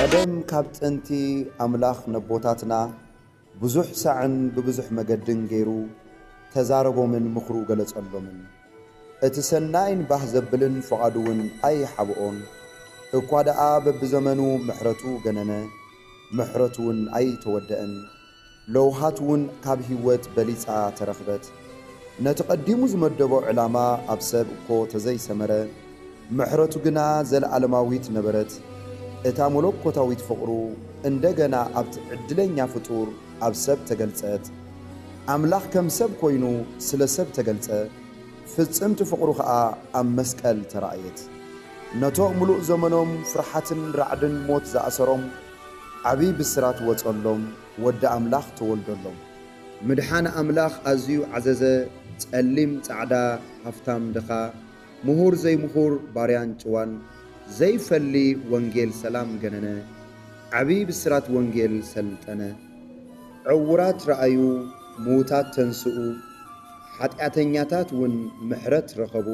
ቀደም ካብ ጥንቲ ኣምላኽ ነቦታትና ብዙሕ ሳዕን ብብዙሕ መገድን ገይሩ ተዛረቦምን ምኽሩ ገለጸሎምን። እቲ ሰናይን ባህ ዘብልን ፍቓዱ እውን ኣይሓብኦን። እኳ ደኣ በብዘመኑ ምሕረቱ ገነነ፣ ምሕረቱ እውን ኣይተወደአን። ለውሃት እውን ካብ ህይወት በሊጻ ተረኽበት። ነቲ ቀዲሙ ዝመደቦ ዕላማ ኣብ ሰብ እኮ ተዘይሰመረ፣ ምሕረቱ ግና ዘለኣለማዊት ነበረት። እታ መለኮታዊት ፍቕሩ እንደገና ኣብቲ ዕድለኛ ፍጡር ኣብ ሰብ ተገልጸት። ኣምላኽ ከም ሰብ ኮይኑ ስለ ሰብ ተገልጸ፣ ፍጽምቲ ፍቕሩ ኸኣ ኣብ መስቀል ተራእየት። ነቶም ምሉእ ዘመኖም ፍርሓትን ራዕድን ሞት ዝኣሰሮም ዓቢ ብስራት ወጸሎም፣ ወዲ ኣምላኽ ተወልደሎም። ምድሓን ኣምላኽ ኣዝዩ ዓዘዘ፣ ጸሊም ጻዕዳ፣ ሃፍታም ድኻ፣ ምሁር ዘይምሁር፣ ባርያን ጭዋን ዘይፈሊ ወንጌል ሰላም ገነነ። ዓቢ ብስራት ወንጌል ሰልጠነ። ዕዉራት ረኣዩ፣ ምዉታት ተንስኡ፣ ሓጢኣተኛታት እውን ምሕረት ረኸቡ፣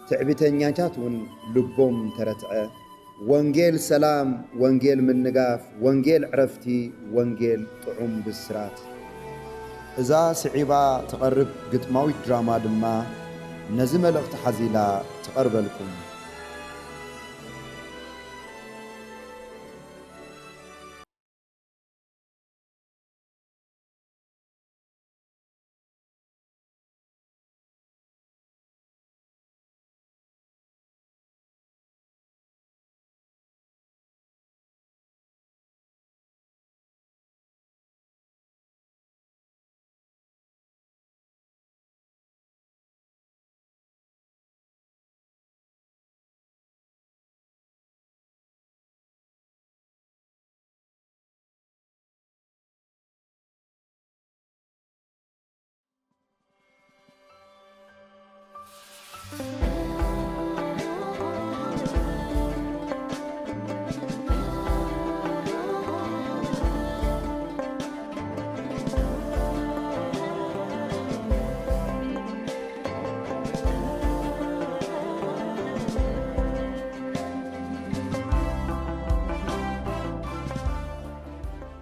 ትዕቢተኛታት እውን ልቦም ተረትዐ። ወንጌል ሰላም፣ ወንጌል ምንጋፍ፣ ወንጌል ዕረፍቲ፣ ወንጌል ጥዑም ብስራት። እዛ ስዒባ ትቐርብ ግጥማዊት ድራማ ድማ ነዚ መልእኽቲ ሓዚላ ትቐርበልኩም።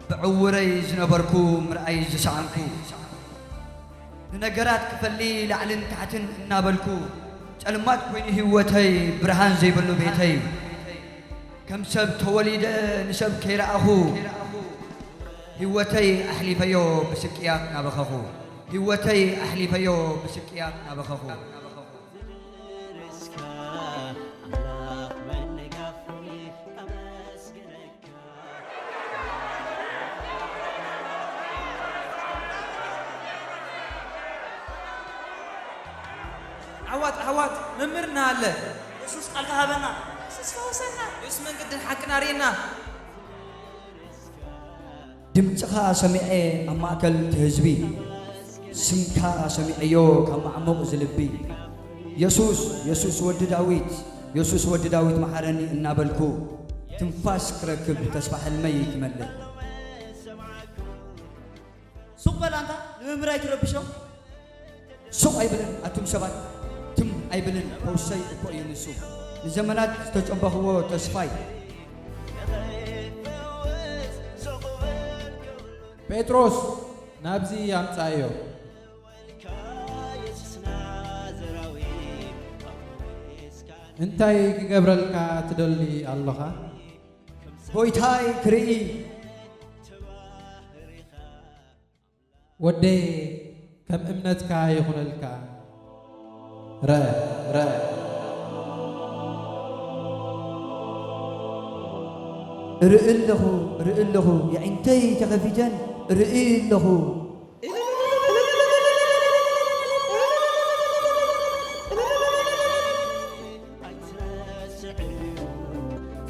ብዕውረይ ዝነበርኩ ምርኣይ ዝሰኣንኩ፣ ንነገራት ክፈሊ ላዕልን ታሕትን እናበልኩ፣ ጸልማት ኮይኑ ህይወተይ፣ ብርሃን ዘይብሉ ቤተይ፣ ከም ሰብ ተወሊደ ንሰብ ከይረኣኹ፣ ህይወተይ ኣሕሊፈዮ ብስቅያት እናበኸኹ፣ ህይወተይ ኣሕሊፈዮ ብስቅያት እናበኸኹ። ዓዋጥ ዓዋጥ መምህርና ኣለ። የሱስ ቃልካ ሃበና። የሱስ ፈውሰና። የሱስ መንገድን ሓቅን ኣርእየና። ድምጽኻ ሰሚዐ ኣብ ማእከል እቲ ህዝቢ፣ ስምካ ሰሚዐዮ ካብ ማዕሙቕ እዚ ልቢ። የሱስ፣ የሱስ ወዲ ዳዊት፣ የሱስ ወዲ ዳዊት መሓረኒ እናበልኩ፣ ትንፋስ ክረክብ ተስፋ ሕልመይ ክመልእ። ሱቕ በል ኣንታ፣ ንመምህር ኣይትረብሾ። ሱቕ ኣይብልን፣ ኣቱም ሰባት፣ ትም ኣይብልን፣ ፈውሰይ እኮ እዩ ንሱ። ንዘመናት ዝተጸንበኽዎ ተስፋይ። ጴጥሮስ ናብዚ ኣምጻዮ። እንታይ ክገብረልካ ትደሊ ኣለኻ? ጎይታይ ክርኢ። ወደየ ከም እምነትካ ይኹነልካ። ረ-፣ ረ-፣ ርኢ ኣለኹ፣ ርኢ ኣለኹ፣ የዒንተይ ተኸፊተን ርኢ ኣለኹ። ኣይትረስዕዩ፣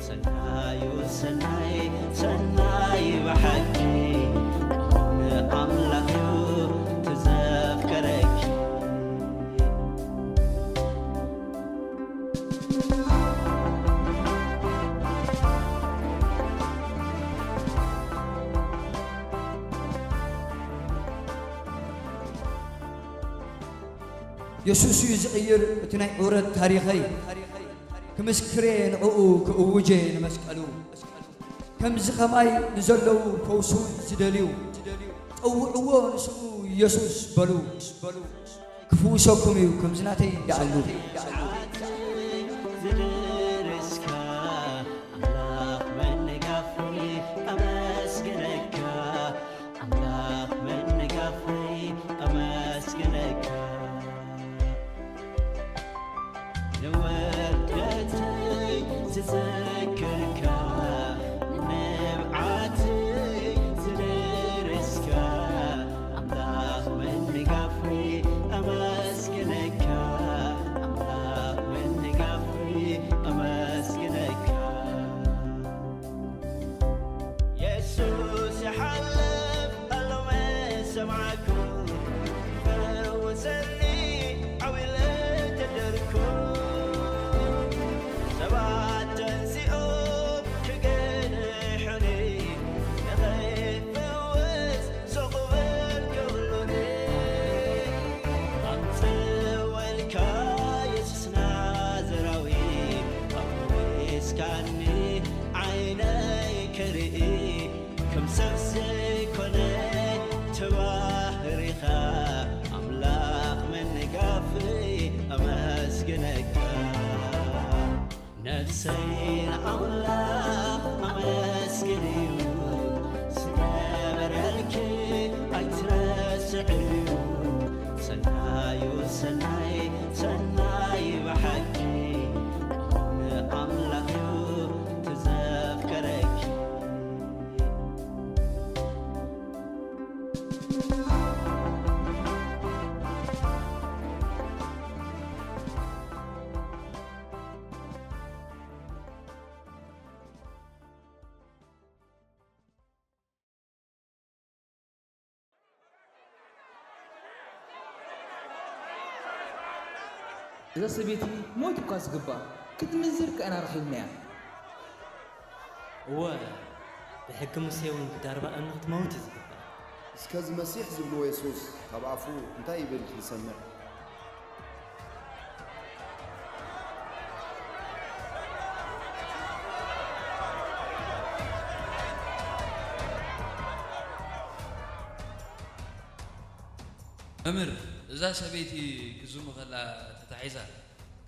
ሰናዩ ሰናይ፣ ሰናይ ብሓቂ፣ ንኣምላኽዩ ትዘፍቀረኪ። የሱስ እዩ ዝቕይር እቲ ናይ ዑረት ታሪኸይ። ክምስክሬ ንዕኡ ክእውጄ ንመስቀሉ። ከምዚ ኸማይ ንዘለዉ ፈውሱ ዝደልዩ፣ ጸውዕዎ ንስሙ ኢየሱስ በሉ፣ ክፍውሰኩም እዩ፣ ከምዚ ናተይ ደኣሉ። ዝደረስካ ኣምላኽ መነጋፍሪ ኣመስግነካ፣ ኣምላኽ መነጋፍሪ ኣመስግነካ። ንውርደተይ ዝዘከርካ፣ ንብዓተይ ዝደረስካ፣ ኣምላኽ መነጋፍሪ ኣመስግነካ፣ ኣምላኽ መነጋፍሪ ኣመስግነካ። የሱስ ይሓልፍ ኣሎ መሰማዕኩ፣ ፈውሰኒ ዓው ኢለ ተደርኩ። ሰባት ተንሲኦም ክገንሑኒ፣ ንኸይፍወስ ሱቕ በል ክብሉኒ። ኣምጽእ ወልካ የሱስ ናዝራዊ፣ ኣውስካኒ ዓይነይ ክርኢ፣ ከም ሰብ ዘይኮነ ተባህሪኻ፣ ኣምላኽ መነጋፍሪ ኣመስግነካ። ነፍሰይ ንኣምላኽ ኣመስግንዩ፣ ዝገበረልኪ ኣይትረስዕዩ። ሰናዩ ሰናይ፣ ሰናይ ብሓቂ፣ ንኣምላኽዩ ትዘፍቀረኪ። እዛ ሰበይቲ ሞት እኳ ዝግባእ ክትምንዝር ከ ኢና ረኺብናያ። እወ፣ ብሕጊ ሙሴ እውን ብዳርባ እምኒ ክትመውት እዩ ዝግባእ። እስከ እዚ መሲሕ ዝብልዎ የሱስ ካብ ኣፉ እንታይ ይብል ንሰምዕ። መምህር፣ እዛ ሰበይቲ ክዝሙ ከላ ተታሒዛ፣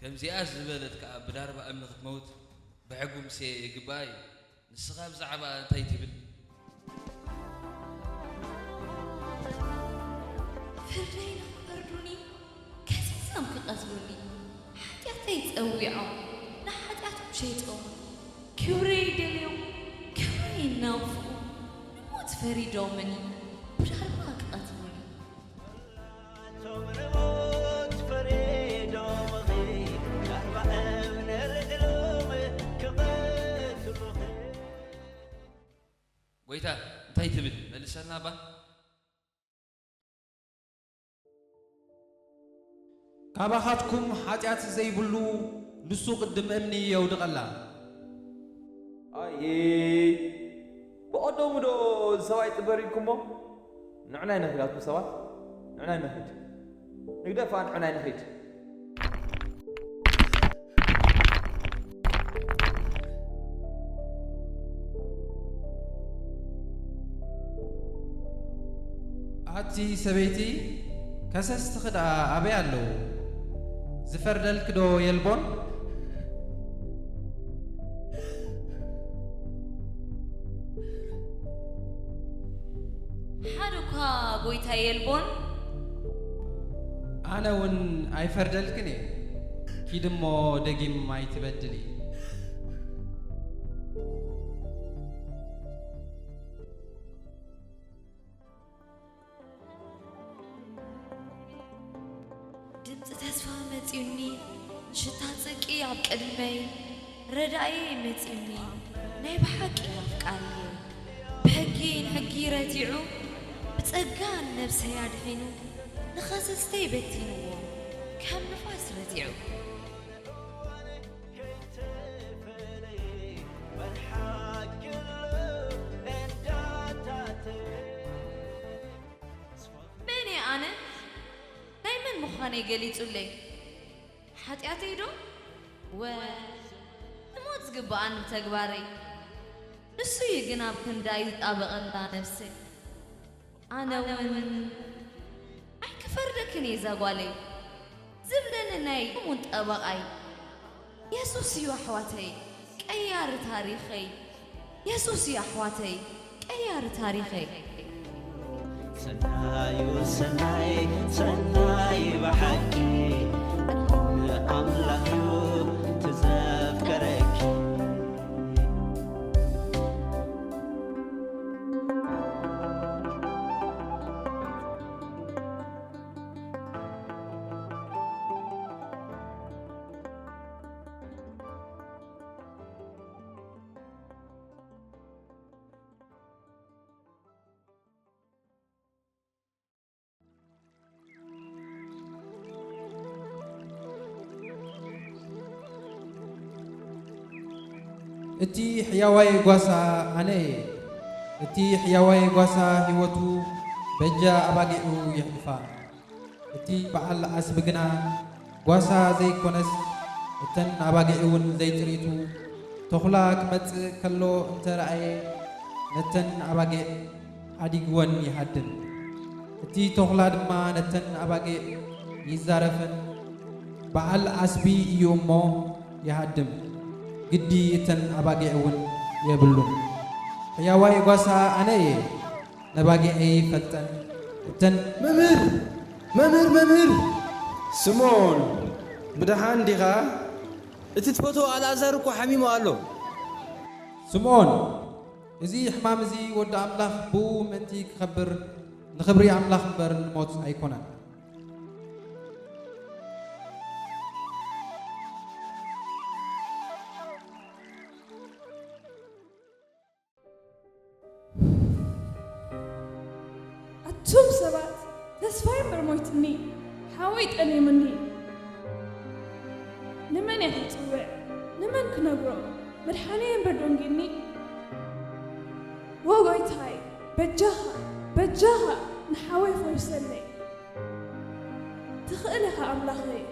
ከምዚኣ ዝበለት ከኣ ብዳርባ እምኒ ክትመውት ብሕጊ ሙሴ ይግባኣ እዩ። ንስኻ ብዛዕባ እንታይ ትብል? ፍርደይ ንኽፈርዱኒ፣ ከሲሶም ክቐትሉኒ፣ ሓጢኣተይ ጸዊዖም፣ ንሓጢኣቶም ሸይጦም፣ ክብረይ ደልዮም፣ ክብረይ እናውፍኡ፣ ንሞት ፈሪዶምኒ፣ ብዳርባ ክቐትሉኒ። ጎይታ እንታይ ትብል? መልሰልና እባ። ካባኻትኩም ሓጢኣት ዘይብሉ ንሱ ቅድም እምኒ የውድቐላ። ኣየ ብቐደሙ ዶ እዚ ሰብኣይ ጥበር ኢልኩሞ? ንዑናይ ንኺድ ኣቱም ሰባት ንዑናይ ንኺድ ንግደፋ ንዑናይ ንኺድ። ኣቲ ሰበይቲ ከሰስትኺ ደኣ ኣበይ ኣለዉ? ዝፈርደልኪ ዶ የልቦን? ሓደ እኳ ጎይታ የልቦን። ኣነ እውን ኣይፈርደልክን እየ። ኪዲ እሞ ደጊም ኣይትበድሊ። ድምጺ ተስፋ መጺኡኒ፣ ሽታ ጽድቂ ኣብ ቅድመይ፣ ረዳእየይ መጺኡኒ፣ ናይ ብሓቂ ኣፍቃሪየ። ብሕጊ ንሕጊ ረቲዑ፣ ብጸጋ ንነብሰይ ኣድሒኑ፣ ንኸሰስተይ በቲንዎ፣ ከም ንፋስ ረቲዑ። መን እየ ኣነ? ናይ መን ምዃነይ ገሊጹለይ። ሓጢኣተይ ዶ? ወ ንሞት ዝግብኣኒ ብተግባረይ። ንሱ እዩ ግን ኣብ ክንዳይ ዝጣበቐና ነብሰይ። ኣነ እውን ኣይክፈርደክን እየ እዛ ጓለይ። ዝብለኒ ናይ እውን ጠበቓይ የሱስ እዩ ኣሕዋተይ፣ ቀያሪ ታሪኸይ። የሱስ እዩ ኣሕዋተይ፣ ቀያሪ ታሪኸይ። ሰናዩ ሰናይ ሰናይ ብሓቂ ኣምላኽ እዩ ትዘፍቀረኪ። እቲ ሕያዋይ ጓሳ ኣነ እየ። እቲ ሕያዋይ ጓሳ ህይወቱ በጃ ኣባጊዑ የሕልፋ። እቲ በዓል ዓስቢ ግና ጓሳ ዘይኮነስ፣ እተን ኣባጊዕ እውን ዘይጥሪቱ፣ ተኹላ ክመጽእ ከሎ እንተ ረኣየ፣ ነተን ኣባጊዕ ሓዲግወን ይሃድን። እቲ ተኹላ ድማ ነተን ኣባጊዕ ይዛረፈን፣ በዓል ዓስቢ እዩ እሞ ይሃድም፣ ግዲ እተን ኣባጊዕ እውን የብሉን። ሕያዋይ ጓሳ ኣነ እየ፣ ነባጊዐይ ይፈልጠን። እተን መምህር! መምህር! መምህር! ስምኦን፣ ብደሓን ዲኻ? እቲ ትፈትዎ ኣልኣዛር እኮ ሓሚሙ ኣሎ። ስምኦን፣ እዚ ሕማም እዚ ወዲ ኣምላኽ ብኡ ምእንቲ ክኸብር፣ ንኽብሪ ኣምላኽ እምበር ንሞት ኣይኮነን። ኣቱም ሰባት፣ ተስፋይ እምበር ሞይትኒ፣ ሓወይ ጠሊሙኒ። ንመን እየ ክጽውዕ? ንመን ክነግሮ? መድሓኒይ እምበር ደንጊኒ። ዎ ጎይታይ፣ በጃኻ፣ በጃኻ ንሓወይ ፈውሰለይ። ትኽእል ኢኻ ኣምላኸይ።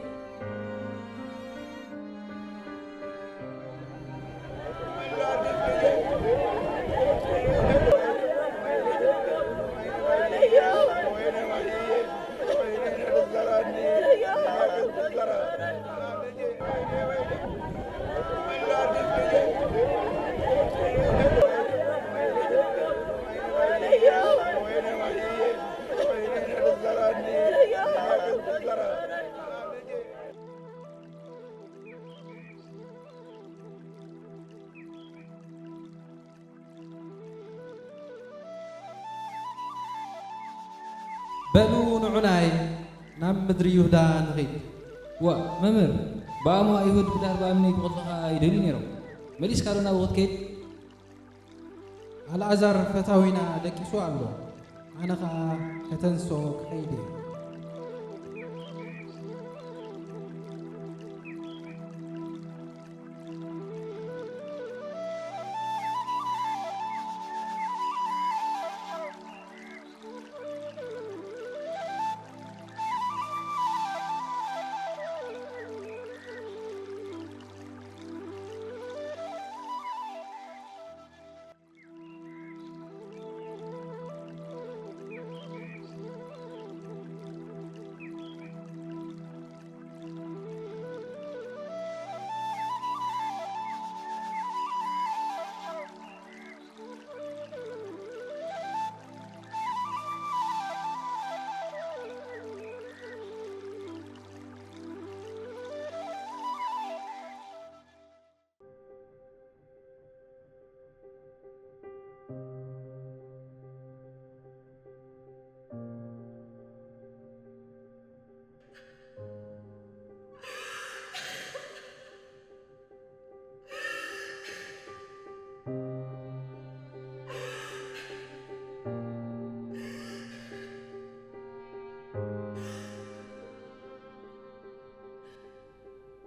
በሉ ንዑናይ ናብ ምድሪ ይሁዳ ንኺድ። ዋእ መምህር፣ ብኣሞ ኣይሁድ ብዳርባ እምኒ ክቐትሉኻ ይደልዩ ነይሮም። መሊስካ ዶ ናብኡ ክትከይድ? ኣልኣዛር ፈታዊና ደቂሱ ኣሎ፣ ኣነ ኸኣ ከተንስኦ ክኸይድ እየ።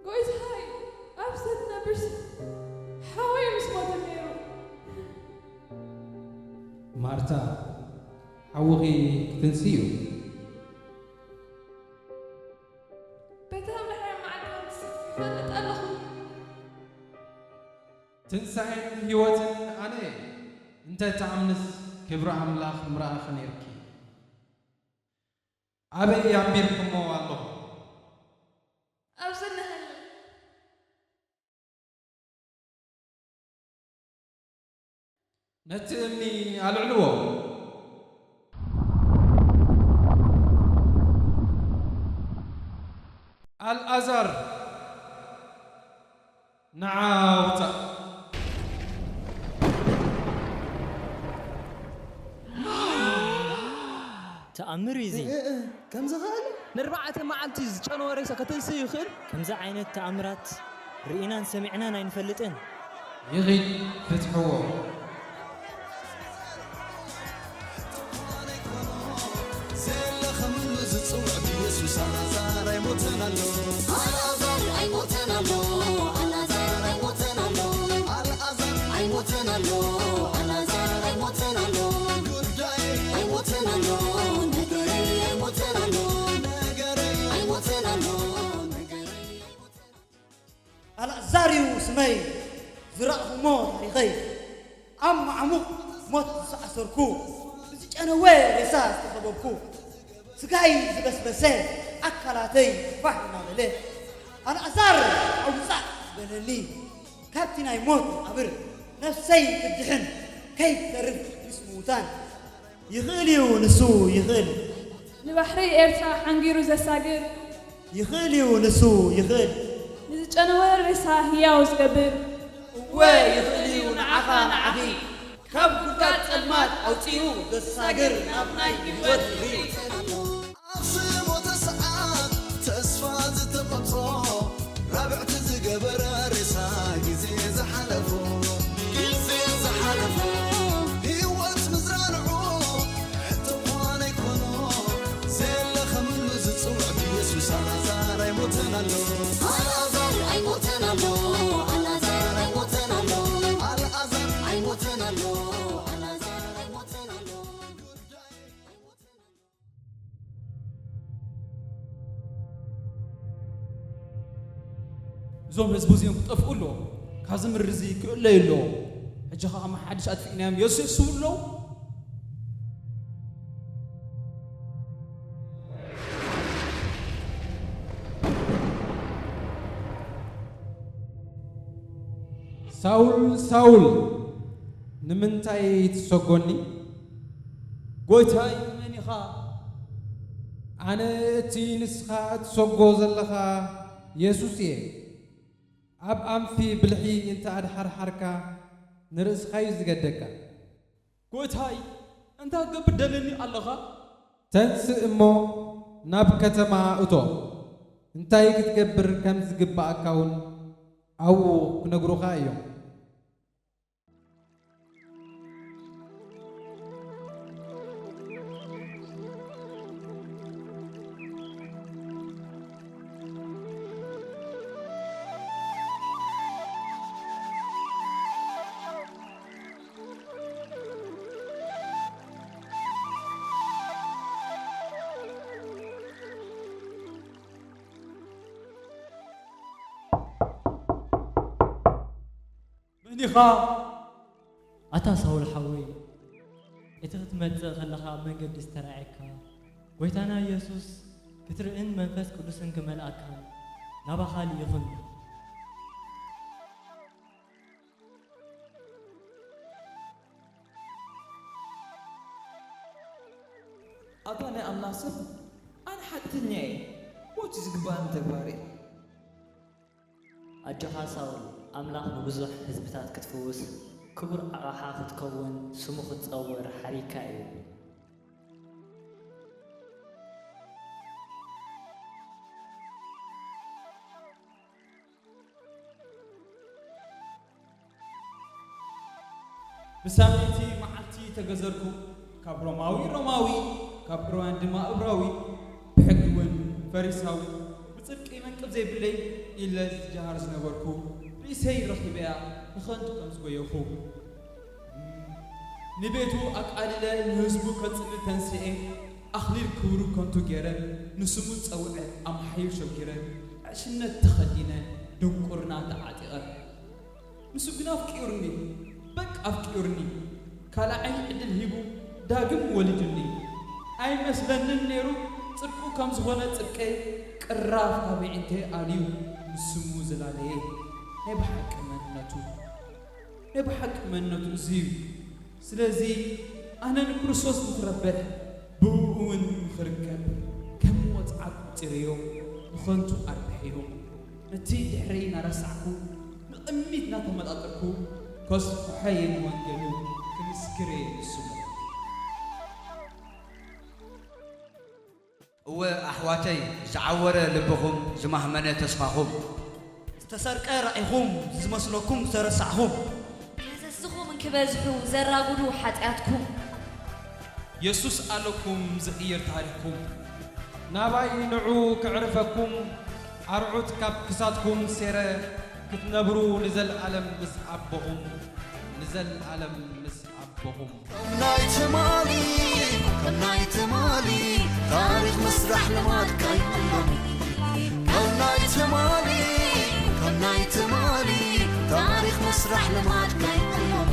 ጎይታይ፣ ኣብ ሰት ነብርስ ሓወይ ምስ ሞተ ነይሩ። ማርታ፣ ሓውኺ ክትንሲ እዩ። በታ ኣብ ዳሕራይ መዓልቲ ከምዝስራሕ ይፈልጥ ኣለኹ። ትንሳኤን ህይወትን ኣነ እየ። እንተ ትኣምንስ ክብሪ ኣምላኽ ምረኣኺ ኔርኪ። ኣበይ ኣንቢርኩሞ ኣለኹም? ኣብዚ እንሀሉ። ነቲ እምኒ ኣልዕልዎ። ኣልኣዛር፣ ንዓ ውጻእ። ተኣምር እዩ እዚ። እ፣ እ፣ እ፣ ከምዚ ኸኣለ? ንኣርባዕተ መዓልቲ ዝጨነወ ሬሳ ከተንስእ ይኽእል? ከምዚ ዓይነት ተኣምራት ርኢናን ሰሚዕናን ኣይንፈልጥን። ይኺድ ፍትሕዎ። ዘለኸምሉ ዝጽውዕ ብየሱስ ኣልኣዛር ኣይሞተን ኣሎ። ኣልኣዛር ኣይሞተን ኣሎ። ኣልኣዛር ኣይሞተን ኣሎ። ኣልኣዛር ኣይሞተን ኣሎ። ኣልኣዛር ኣይሞተን ኣሎ። ጉዳይ ኣይሞተን ኣሎ። ነገረይ ኣይሞተን ኣሎ። ነገረይ ኣይሞተን ኣሎ። ነገረይ ኣይሞተን ኣሎ። ኣልኣዛር እዩ ስመይ፣ ዝረኣኹሞ ታሪኸይ። ኣብ ማዕሙቕ ሞት ዝተኣሰርኩ፣ ብዝጨነወ ሬሳ ዝተኸበብኩ፣ ስጋይ ዝበስበሰ፣ ኣካላተይ ፋሕ እናበለ፣ ኣልኣዛር ኣውጻእ ዝበለኒ፣ ካብቲ ናይ ሞት መቓብር ነፍሰይ ክትድሕን ከይትተርፍ ምስ ምዉታን። ይኽእል እዩ ንሱ ይኽእል። ንባሕሪ ኤርትራ ሓንጊሩ ዘሳግር። ይኽእል እዩ ንሱ ይኽእል። ንዝጨነወ ሬሳ ህያው ዝገብር። እወ ይኽእል እዩ ንዓኻ ንዓኺ። ካብ ጉድጓድ ጸልማት ኣውጺኡ ዘሳግር ናብ ናይ ህይወት ህይወት። ኣብ ዝሞተ ሰዓት ተስፋ ዝተቐምጾ ራብዕቲ ዝገበረ ሬሳ ግዜ ዝሓለፎ፣ ግዜ ዝሓለፎ፣ ህይወት ምዝራንዑ ሕቶ እኳ ኣይኮኖ። ዘለኸምሉ ዝጽውዕ ብየሱስ ኣልኣዛር ኣይሞተን ኣሎ። ኣልኣዛር ኣይሞተን ኣሎ። ኣልኣዛር ኣይሞተን ኣሎ። ኣልኣዛር ኣይሞተን ኣሎ። ኣልኣዛር ኣይሞተን ኣሎ። እዞም ህዝቢ እዚኦም ክጠፍኡ ኣለዎም። ካብዚ ምድሪ እዚ ክእለዩ ኣለዎም። ሕጂ ኸኣ መሓድሽ ኣጥፊእናዮም የሱ የስቡ ኣለዉ። ሳውል፣ ሳውል፣ ንምንታይ ትሰጎኒ? ጎይታይ፣ መን ኢኻ? ኣነ እቲ ንስኻ እትሰጎ ዘለኻ የሱስ እየ። ኣብ ኣንፊ ብልሒ እንተ ኣድሓርሓርካ፣ ንርእስኻ እዩ ዝገደካ። ጎይታይ፣ እንታይ ክትገብር ደልኒ ኣለኻ? ተንስእ እሞ ናብ ከተማ እቶ፣ እንታይ ክትገብር ከም ዝግብኣካ እውን ኣብኡ ክነግሩኻ እዮም። መን ኢኻ? ኣታ ሳውል ሓወይ፣ እቲ ክትመጽእ ከለኻ ኣብ መንገዲ ዝተራእየካ፣ ጐይታና የሱስ ክትርእን መንፈስ ቅዱስን ክመልኣካን ናባኻ ልኢኹኒ። ኣታ ናይ ኣምላኽ ሰብ፣ ኣነ ሓጢኣተኛ እየ፣ ሞት እዩ ዝግብኣኒ ተግባረይ። ኣጆኻ ሳውል፣ ኣምላኽ ንብዙሕ ህዝብታት ክትፍውስ፣ ክቡር ኣቕሓ ክትከውን፣ ስሙ ክትጸውር ሓሪግካ እዩ። ብሳልይቲ መዓልቲ ተገዘርኩ፣ ካብ ሮማዊ ሮማዊ፣ ካብ ዕብራውያን ድማ ዕብራዊ፣ ብሕጊ እውን ፈሪሳዊ፣ ብጽድቂ መንቅብ ዘይብለይ ኢለ ዝጀሃር ዝነበርኩ፣ ርእሰይ ረኺበያ ንኸንቱ ከም ዝጎየኹ። ንቤቱ ኣቃሊለ ንህዝቡ ከጽሊ ተንስኤ፣ ኣኽሊል ክብሩ ከንቱ ገይረ፣ ንስሙ ዝጸውዐ ኣምሓዩ ሸጊረ፣ ዕሽነት ተኸዲነ፣ ድንቁርና ተዓጢቐ። ንሱ ግን ኣፍቂሩኒ፣ በቃ ኣፍቂሩኒ። ካልኣይ ዕድል ሂቡ ዳግም ወሊዱኒ። ኣይመስለንን ነይሩ ጽድቁ ከም ዝኾነ ጽድቀይ ቅራፍ ካብ ኣዒንተይ ኣልዩ ንስሙ ዝላለየ። ናይ ብሓቂ መንነቱ ናይ ብሓቂ መንነቱ እዚ እዩ። ስለዚ ኣነ ንክርስቶስ ንክረብሕ ብእኡ እውን ንክርከብ ከም ወጽዓ ቆጺረዮ ንኸንቱ ኣርብሐዮ። ነቲ ድሕረይ እናረሳዕኩ ንቕድሚት እናተመጣጠርኩ ከስፍሖ እየ ንወንጌሉ ክምስክር እየ ንስሙ። እወ ኣሕዋተይ ዝዓወረ ልብኹም ዝማህመነ ተስፋኹም ዝተሰርቀ ራኢኹም ዝመስለኩም ዝተረሳዕኹም ከሰስኹም እንክበዝሑ ዘራጉዱ ሓጢኣትኩም የሱስ ኣለኩም ዝቕይር ታሪኽኩም ናባይ ንዑ ክዕርፈኩም ኣርዑት ካብ ክሳድኩም ሴረ ክትነብሩ ንዘልኣለም ምስ ኣቦኹም ንዘልኣለም ምስ ኣቦኹም። ከም ናይ ትማሊ ከም ናይ ትማሊ ታሪኽ ምስራሕ ልማድካ ይቕሎም ከም ናይ ትማሊ ከም ናይ ትማሊ ታሪኽ ምስራሕ ልማድካ ይቕሎም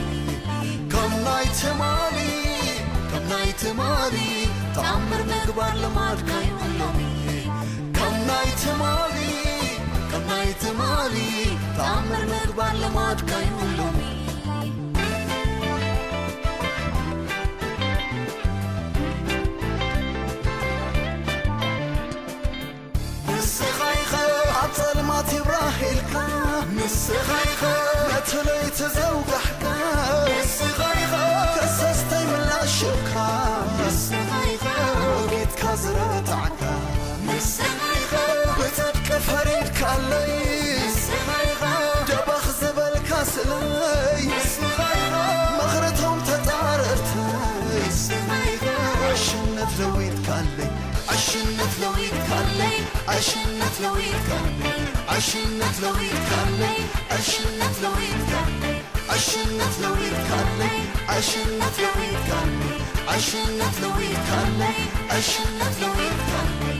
ከም ናይ ትማሊ ከም ናይ ትማሊ ተኣምር ምግባር ልማድካ ይቕሎም ከም ናይ ትማሊ ከም ናይ ትማሊ ተኣምር ምግባር ልማድካ ይቕሎም ንስኻ ኢኻ ኣብ ጸልማት ይብራህ ኢልካ ንስኻ ኢኻ ነቲ ለይቲ ዘውጋሕካ ንስኻ ኢኻ ከሰስተይ ምላሽ ሽብካ ንስኻ ኢኻ ወጊድካ ዝረታዕካ ንስኻ ኢኻ ብጽድቂ ፈሪድካለይ ንስኻ ኢኻ ደባኽ ዝበልካ ስለይ ንስኻ ኢኻ መኽርቶም ተጻረርተይ ንስኻ ኢኻ ዕሽነት ለዊጥካለይ ዕሽነት ለዊጥካለይ ዕሽነት ለዊጥካለይ ዕሽነት ለዊጥካለይ ዕሽነት ለዊጥካለይ ዕሽነት ለዊጥካለይ ዕሽነት ለዊጥካለይ ዕሽነት ለዊጥካለይ ዕሽነት ለዊጥካለይ